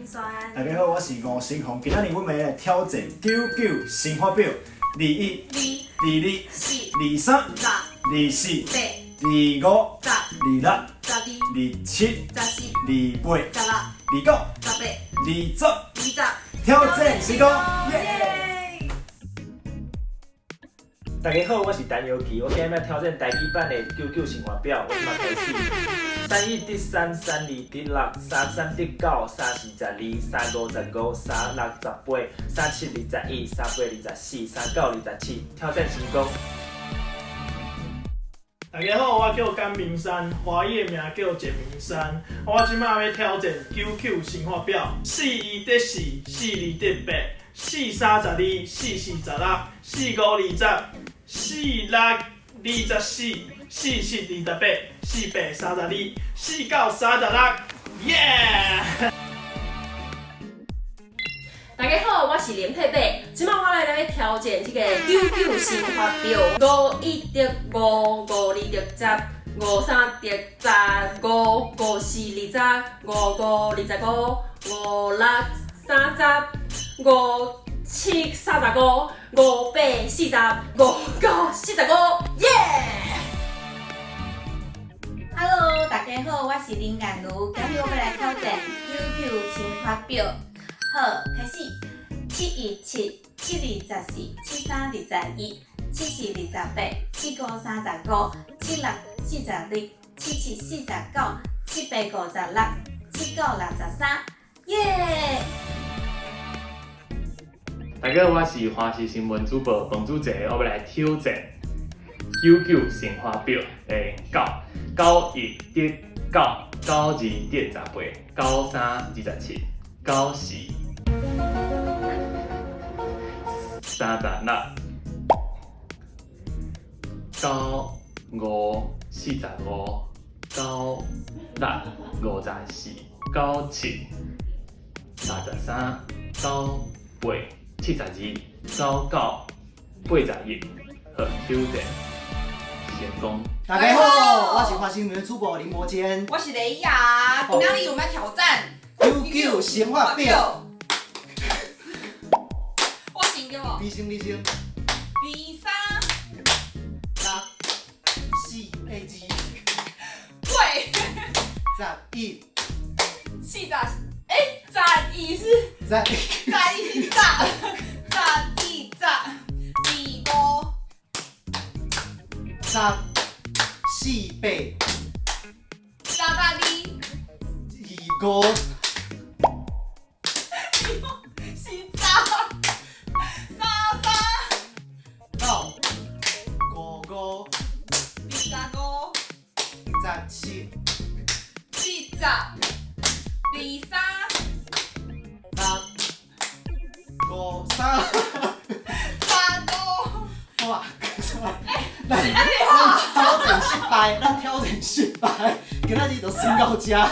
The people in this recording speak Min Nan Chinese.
萱。大家好，我是吳新紅。今仔日阮們來挑戰九九乘法表，二一、二、二二、四、二三、六、二四、八、二五、十、二六、十二、二七、十四、二八、十六、二九、十八、二十，二十。挑戰成功！耶！大家好，我是陳尤其，我今日欲挑戰台語版的九九乘法表，我這馬開始。三一得三，三二得六，三三得九，三四十二，三五十五，三六十八，三七二十一，三八二十四，三九二十七，挑戰成功。大家好，我叫甘明山，華語的名叫簡明山。我這馬欲挑戰九九乘法表：四一得四，四二得八，四三十二，四四十六，四五二十，四六二十四，四七二十八，四八三十二，四九三十六，耶！大家好，我是林佩佩，這馬我來挑戰這个九九乘法表，五一得五，五二得十，五三得十五，五四二十，五五二十五，五六三十，五七三十五，五八四十，五九四十五，耶！ Hello，大家好，我是林雁如，今日我欲來挑戰九九乘法表。好，開始。七一七，七二十四，七三二十一，七四二十八，七五三十五，七六四十二，七七四十九，七八五十六，七九六十三，耶！大家好，我是華視新聞主播彭祖傑，我欲來挑戰九九乘法表的九，九一得九，九二得十八，九三二十七，九四三十六，九五四十五，九六五十四，九七六十三，九八七十二，九九八十一，好，挑戰成功。大家好，我是華視新聞主播林柏堅。我是雷亞，今仔日我們欲挑戰九九乘法表。我先對無？你先，你先。二三六四二八十一四十，欸，十一是十一十一十，十一十，二五十四八三十二二五是十三三九五五二十五十七四十二三六五三十五。哇！咱挑戰失敗，咱挑戰失敗，今仔日就算到這。